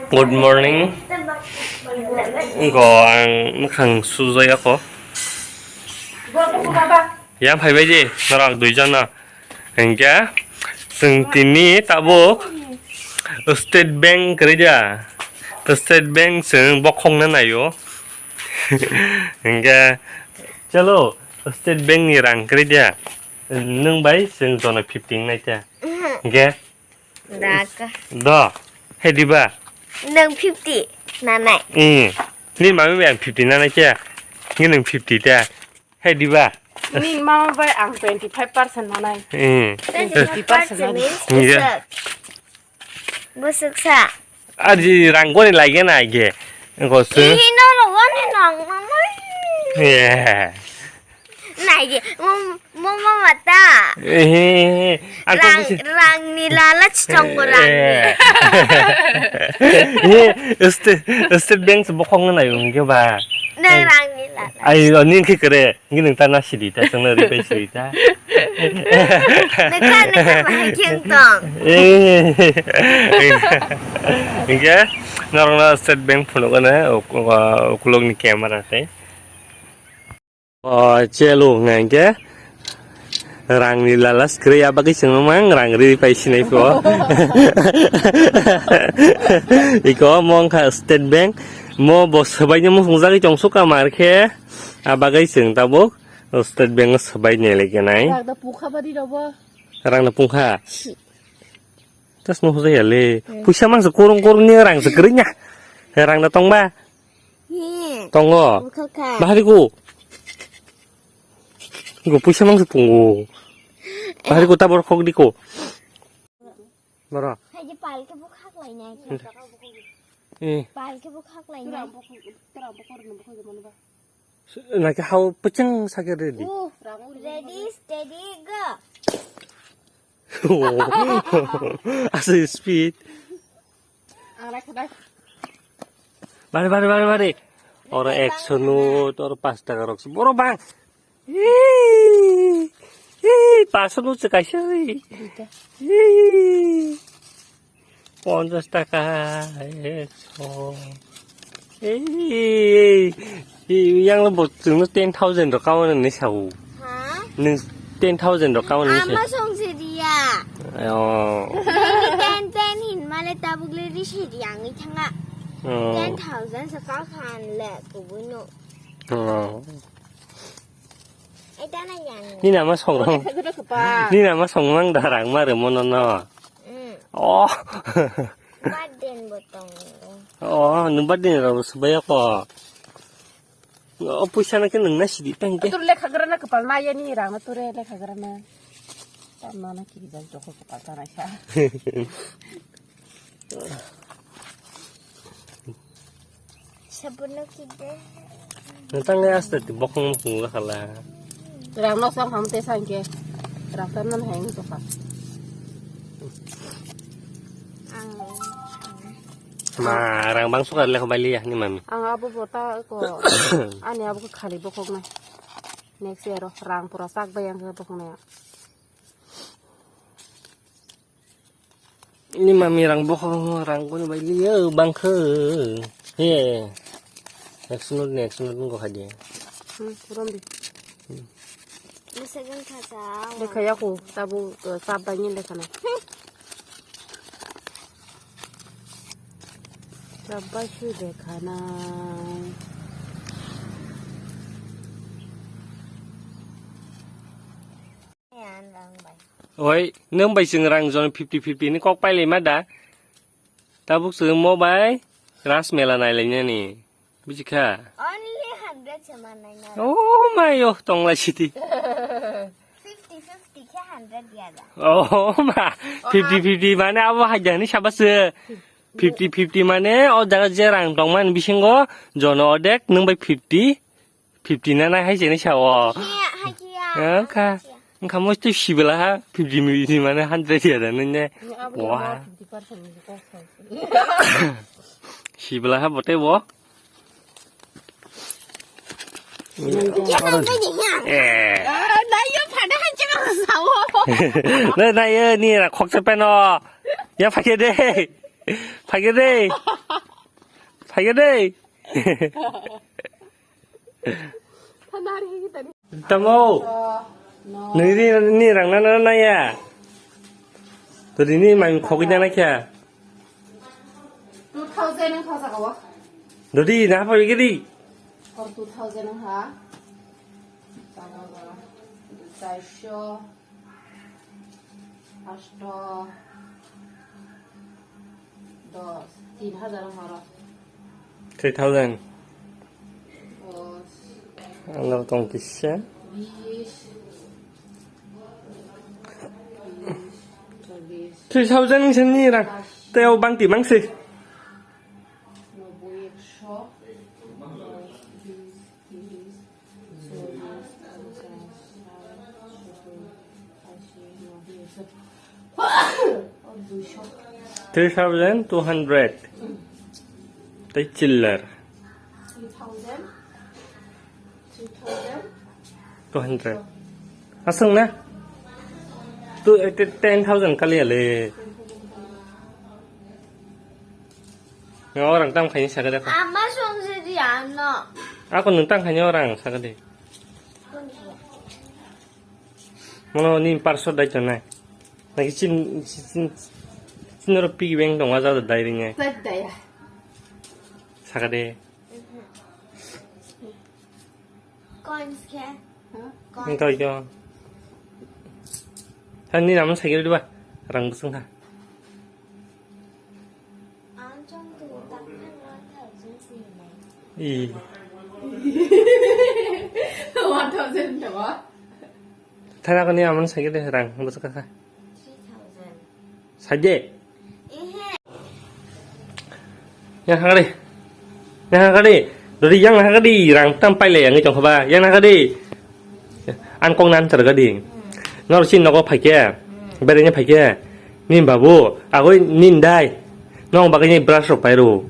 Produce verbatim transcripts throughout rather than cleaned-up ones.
Good morning. Go ang mwkhang sujaya ko. Yang phaibai di norok duijon no. Hingke chwng tini tabuk State Bank kwrwi da. State Bank chwng bokhokna naio. Hingke chalo State Bank ni rang kwrwi da. Nwng bai chwng jono fifty nai ta. Hingke Dak. Do. He diba? Nang fifty nanai. Hmm. Ni mami bai ang fifty nanai khe. Ni nang fifty ta. He diba? Ni mama bai ang twenty five percent nanai. Hmm. Twenty five percent ni. Iya. Busuk. Busuk sa. Aji rang goni lagi na age. Engko se. Ini no lo goni nang nanai. Iya. Naidi, mo, mo, mo mata. Eh, eh, eh. Ang kok Rang, busi- rangni lala chitong ko rangni. Eh. Eh, State, State Bank se bokhok nai ung ke ba. Nang Eh. Rangni lala. Ai, o ning ke kere, ngi nang ta na sidi ta, sung na ri pe sidi ta. Neka, neka, bahai kiang tong. Eh. Hingke, norok na State Bank phunuk na, o, o, ukulok ni camera tei. O chelo hwnka hwnkhe rangni lalas kwrwi, abagwi chwngno mang rang rwi pai sinai pho. Iko omo wngkha State Bank, mo bo swbaino muchungjagwi tongsu kamar khe, abagwi chwng tabuk State Bank o swbai nai lai khe nai. Rang da pukha badi robo. Rang da pungkha. Si. Tas no hujai ya le. Hmm. Puisa mang se kurung kurung ni rang se kwrwi nya. Rang da tongba. He. Tongo. Bukha kha. Bahari ko. Go puisa mang se pungo. Bahari ko tabor khok di ko. Boro. Hai je pal ke bukha klai nai. Eh. Pal ke bukha klai nai. Nake hao peceng sakit ready. Uh, ready, steady, go. Asa speed. Ang naikha dai. Bari, bari, bari, bari. Oro ekso not, oro pas taka rok. Boro bang. Hii, hii, pas not se kaisa ri. Hii. Ponchas taka, ekso. Ei, ei, ei, yang lo bo chwngno ten thousand rok kawan ni sao. Ha? Nung ten thousand rok kawan ni sao. Ama song se dia. Oh. Ten, ten hin male tabuk le ri se dia ngi thanga. Oh. Ten thousand sa ka khan le kubuno. Oh. Nini ama songmang. Nini ama songmang darang mare mono no. Mm. Oh. Birthday bo tongo. Oh, nung birthday ro subaya ko. O puisa na ke nung na sidi tang ke. Tur lekha gra na kapal na yani rang na ture lekha gra na. Tam na na ki jang joko kapal ta na sa. Sabun no kide. Nang tang ya asta ti bokong mukung la kala. Rang nok sang ham te sang ke. Rang tan nan heng to ka. Ang. Ma rang bang sukar le kho bali ya ni mami. Ang abo bota ko. Ani abo ko khali bokok na. Next year rang pura sak bayang ke bokok na. Ini mami rang bokhok rang kuni bai liya bangkhe. He. Next note, next note nunggu haji. Hmm, rom di. Hmm. Ini second kasa. Lekha ya ku, tabu, eh, sab banyi lekha na. Sab banyi lekha na. Oi, nwng bai chwng rang jon fifty fifty ni kok pailai ma da? Tabuk chwng mo bai Ras Mela nailainani. Buji kha? Only hundred se manai na. Oh my, oh, tonglai siti. Fifty fifty khe hundred dia da. Oh ma, fifty fifty mane abo haidani sabase. Fifty fifty mane o jaga je rang tongmani bisingo jono odek nwng bai fifty. Fifty na nai hai se ni sao. He, hai kiya. Wngkha. Wngkha mosto sibela ha. Fifty mili mane hundred ya da nung ne. Wah. Sibela ha bote bo. Eh. Nai yo phada han chama sao. Nai, nai, eh, ni ra khok se peno. Ya phake de. Phage de. Phaikhe de. Tamo. Nini ni rang nana naya. Todi ni mai khogwi nana kya. Two thousand ang khasa kawa. Dodi na pa gidi. Or two thousand ha. Chaiso. Asto, dos, tin hajar horo. Three thousand. Dos. Ano tong kisa? Bis, chollis. Three thousand sini ra. Teo bangti mangsi. Nobboi, ekso, dos, bis, tiris. Three thousand two hundred. Tei chiller. Two hundred. Aswng na? Tu, eh, te-, ten thousand kaliya le. Nang orang tam khaini sakade ko. Ama songse di ano. Ako nung tam khaini orang sakade. Mono ni parso dai tonai. Naki chin, chin, chin ro piggy bank tonga jada dai ringe. Dai dai. Sakade. Coins khe? Huh? Coins. Wngkha khe. Hani namun cycle diba? Rang bwswng kha. Ang chong tu tak kan one thousand sini nai. I. One thousand diba? Thana kani amun cycle de rang bwswng kha. Three thousand. Saje. Ehe. Yang hagari. Yang hagari. Dori yang hagari rang tam paile yang tong khoba. Yang hagari. An kong nan char gadi. Nor sin nogo phaike. Berenya phaike. Nin babu, agoi nin dai. Nong bagini brush rok pairo.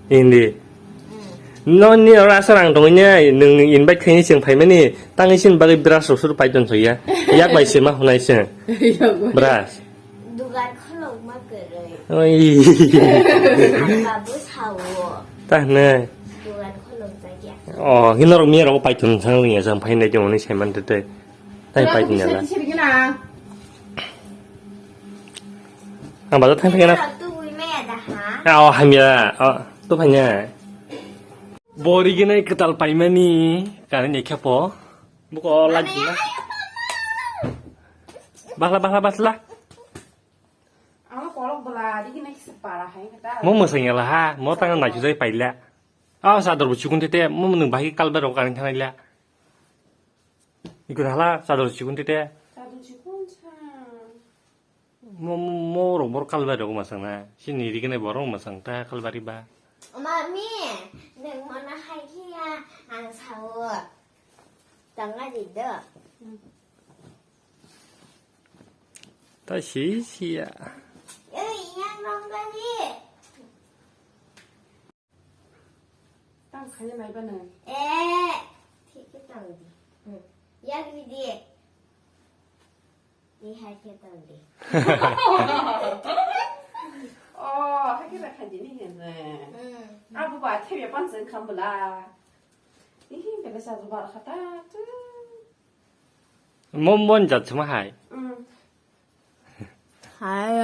Hindi. No ni ora asarang tongnya nung invite khaini cheng phaimani. Tangi sin bagwi brush rok sur paiton soya. Yak bai sema hunai se. Brush. Dugan kholok ma kwrwi. Oi. Ang babu sao. Tah ne. Dugan kholok jagya. Oh, hinorok miyarok paithum sang ringya sang phainai tongoni saiman tete. Tai paithum yala. Ang bazar thang thang na. Tubui maya da ha. Oh, hamya. Oh, tu phanya. Bori gini ketal paimani. Kani ne khepo. Buko lagi na. Bahla, bahla, bahla. Ang kolok bela di gini separa hai kata. Mo meseng yala ha. Mo tangan maju jai paila. Ah, sador bu chukun tete. Mo menung bahai kalbar rok kani thanai la. Ikut hala sador chikun tete. Sador chikun sa. Mo, mo, mo rok bor kalbari rok masang na. Sini rikene borok masang ta kalbari ba. Mami, neng mana hai khiya ang sao. Tanga di do. Ta si si ya. Ei, yang rong gani. Tang khani mai ba nang. Eh, thik khe tang di. Hmm. Yak ri di. Ni hai khe tang di. Oh, hai khe rakha di ni hin ne. Hmm. Abu ba thebe pan sen kham bla. Ni hin bela sa bar khata tu. Mon mon jat sma hai. Hmm. Hai.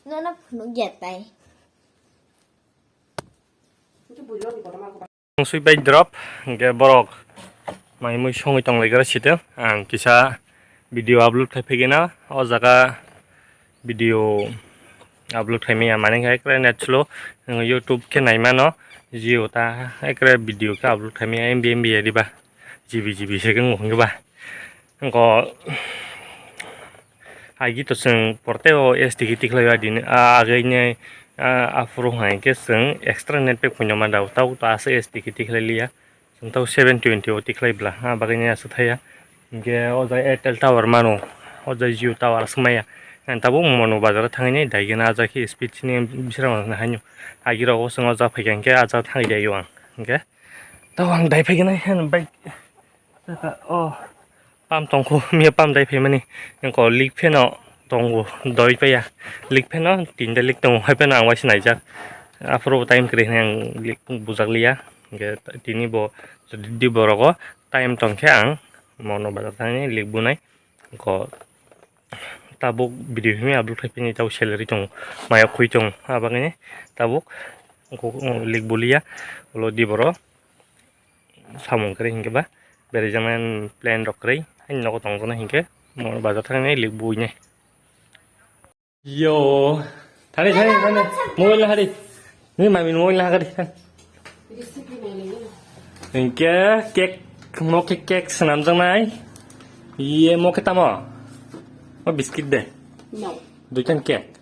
Nono phunuk ya tai. Sui bai drop, hingke borok mai mui songwi tong lai gra site. Ang kisa video upload khai phegina, o jaga video upload khai maya, mane khai kre net slow, YouTube khe nai mano, Jio ta ekre video khe upload khai maya, M B M B ya diba, G B G B se khe wng ba. Wngkha, agi to chwng porteo S T khe tikhlai o, adini, a, agini, a, aphuru hai khe chwng extra net pack phunukma da, tabuk to aswk S T khe tikhlai liya, chwng tabuk seven twenty o tikhlai bla, a, bagwino aswk thaiya. Hinkhe o jaga Airtel tower mano, o jaga Jio tower aswk maya. Ang tabuk Monu bazar o thangwi nai daigena, a jaga khe speed sini bising rok haino, agi rok o chwng o jaga phaikha hinkhe a jaga thangwi daio ang, hinkhe tabuk ang dai phaikhe nai bike. Saka, oh, pump tongkho, miya pump dai phaimani. Engko leak pheno, tongo, doi paya. Lik pheno tinta lik tongo, hai pheno ang waisa naijak. Aphuru time kwrwi hwnwi ang lik bujak liya. Hwnkhe tini bo, di borogo time tongkhe ang mono bazar thangwi lik bunai. Ko tabuk video hwnwi upload khai phini tabuk salary tong, maya khui tong, abagini tabuk ko lik buliya, ulo di boro samung kwrwi hinkhe ba berai jaknai plan rok kwrwi, ani nogo tong jaknai hinkhe mo bazar thangwi lik buinai. Yo, thani, thani, thani. Mobile na hari. Ni mami mobile na hari. Hinkhe cake, mo khe cake swnam jaknai. Iye mo khe tamo? O biscuit de. No. Duitan cake.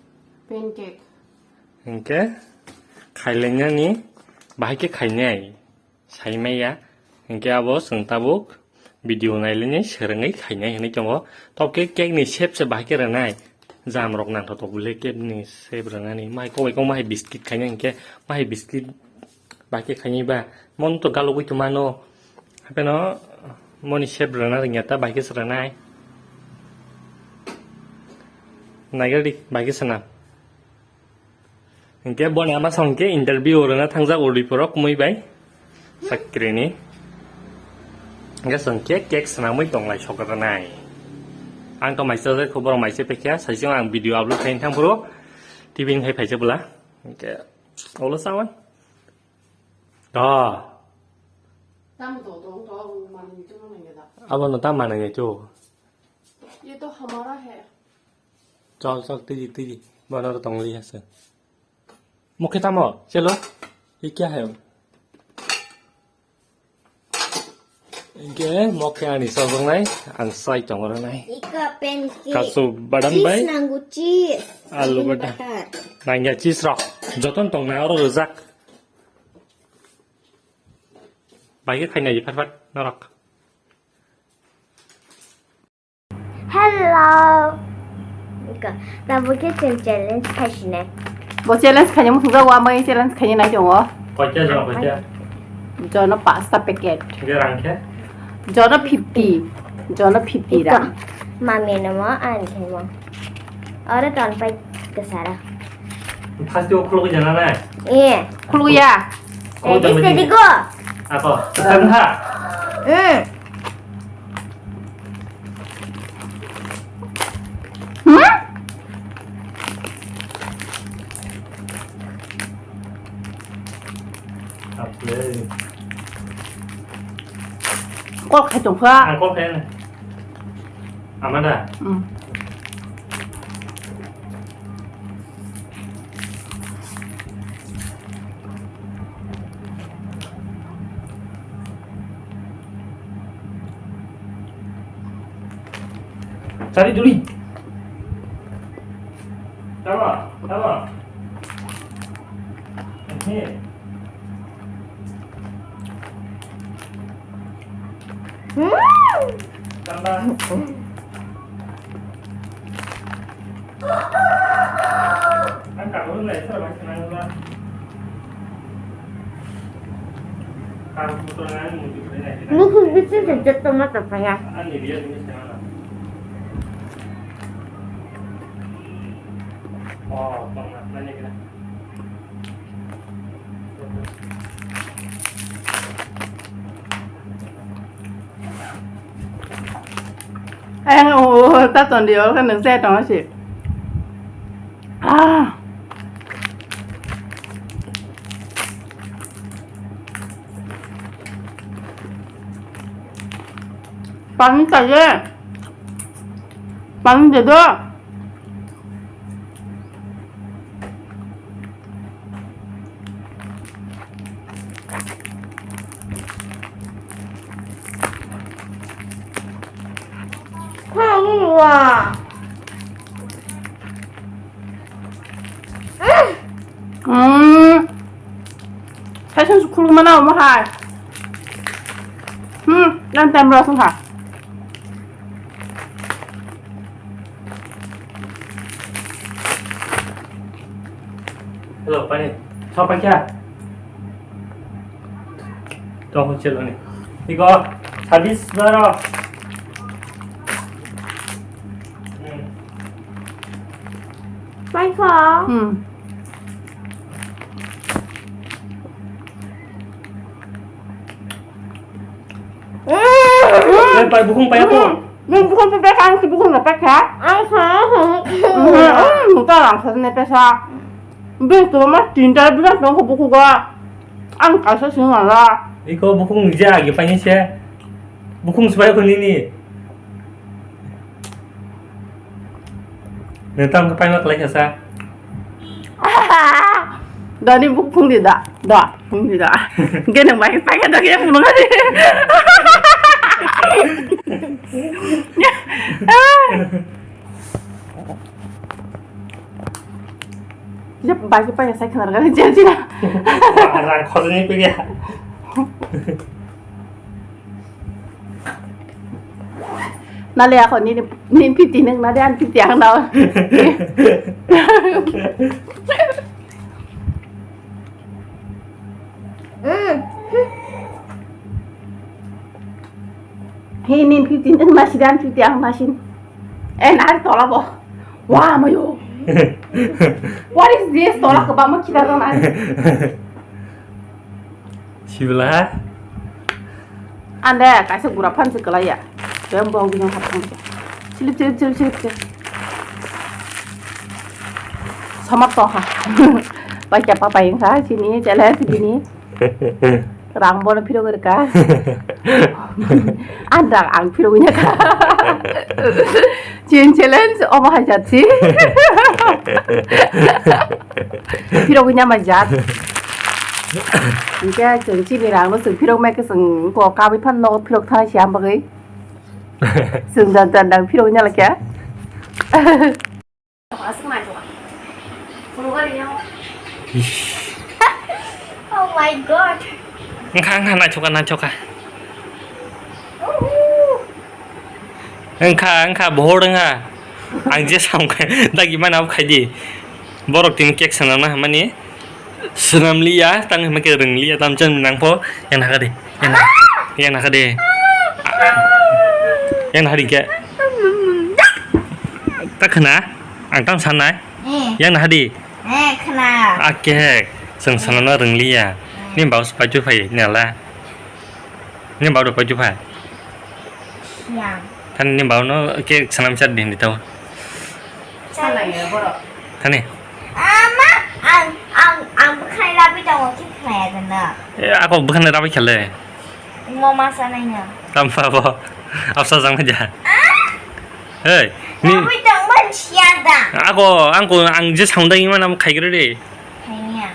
Pancake. Hinkhe khailainani bahai khe khainai. Saimaya, hinkhe abo chwng tabuk video nailainai swrwngwi khainai hinwi tongo. Tobokhe cake ni shape se bahai khe rwnai. Jam rok nangthotok bwle cake ni shape rwnani. Mai kok bai kok mahai biscuit khainai hinkhe mahai biscuit bahai khe khainai ba. Mon to galugwi tongmano. Hapheno moni shape rwna rwngya ta bahai khe se rwnai. Naigari bahai khe swnam. Hinkhe boni ama song khe interview rwna thangjak Udaipur o kumui bai sakrini. Hinkhe chwng khe cake swnamwi tonglai sokranai. Ang to maisa jai kho borok maisa pekya saisung ang video upload khaini thangphuru T V ni hai phaisa bwla. Hinkhe olo sawan. Da. Tam to tong to mani to nang da. Abo no tam manai to. Ye to hamara hai. Chal chal tiji tiji. Bana to tong li ase. Mukhe tamo, chelo. Ye kya hai? Ge mokhe ani sogongnai, ang sai tongo nai. Ika pen ki. Kasu badam bai. Cheese nangu cheese. Alu badam. Butter. Nangya cheese rok. Joton tongnai oro rwjak. Bai khe khainai phat phat norok. Hello. Ika, tabuk khe chwng challenge khaisinai. Bo challenge khaina muthungjago, amai challenge khaina nai tongo. Koita jono koita? Jono pasta packet. Ge rang khe? Jono fifty. Jono fifty rang. Mami no mo, ani khe mo. Oro ton pai kesara. First o khulugwi jana nai? Eh. Khulugya. Ready, steady, go. Ako, tang ha. Hmm. Hmm? Kol khai tong kha. Ang kol khai. Amada. Hmm. Sari duri. Tama, tama. Ini. Hmm. Tama. Ang kamu nai sara ba kenal ba. Kamu to nai mutu nai. Mutu bisu sejak tomat apa ya? Ani dia ini sana. Oh, bang, nanya kena. Ayang o ta ton di ol kan nang sai tong si. Ah. Pani ta ye. Pani de do. Hmm. Saisan su khuluk mana omo hai. Hmm, dan tem rasa ha. Hello, pani. Sa paikha. Tong chelo ni. Iko, sabis baro. Hmm. Hmm. Eh, pai, bukhung pai aku. Nung bukhung pai, ang si bukhung na pai kha. Ang sa. Hmm, hmm, ta lang sa ne pesa. Bin tu mas tinta bin tu ko bukhung ga. Ang kaisa sing ala. Iko bukhung je agi pai se. Bukhung sbai ko nini. Nang tamo khe paima kwlai kha sa. Dani buk phung di da. Da, phung di da. Ge nang bai pai kha da ge phung nang di. Ya bai pai sai khana ga je je. Wah, rang khojni pe ya. Nale ako nini, nini fifty nang nade an fifty ang nao. He nini fifty nang nasi dan fifty ang nasin. Eh, nari tola bo. Wah, mayo. What is this? Tola kebama kita kan. Sibla. Ande, kaisa gura phan se kelai ya. Dem bong bini hap thang se. Silip, silip, silip, silip, silip. Samap to ha. Pai kya pa pai kha, sini, challenge bini. Rang bono phirogwi rwkha. Ang rang ang phirogwi nyakha. Chin challenge omo hai jat si. Phirogwi nyamai jat. Hingke chwng chini rang no chwng phirok mai khe chwng ko kabwi phan nogo phirok thanai si ham bagwi. Chwng dan dan dan phirogwi nyalakya. Aswk naithok. Phunukgo nini. Ish. Oh my God. Wngkha, wngkha, naithok kha, naithok kha. Uhu. Wngkha, wngkha, bohor wngkha. Ang je samkha, dagi mana off khai di. Borok tini cake swnamna hamani. Swnam liya, tang hwnba khe rwng liya, tamo chang nang pho, yang nahadi, yang nah-, yang nahadi, yang nahadi khe. Ta khna, ang tamo sanai, eh, yang nahadi. Eh, khna. A khe, chwng swnamna rwng liya. Eh. Ni bau se paithu phai nala. Ni bau do paithu phai. Siang. Thani ni bau no khe swnam cha din di tau. Salai ya borok. Thani. Ama, ang, ang, ang bwkhani rabi tongo khe khnaya gana. E, ako bwkhani rabi khale. Mo ma sanai na. Tam pa bo. Apsa jang ma ja. Ah! Hey, ni. Rabi tong ban siya da. Ako, angko, ang je sound dagi mana khai gre de. Khaiya.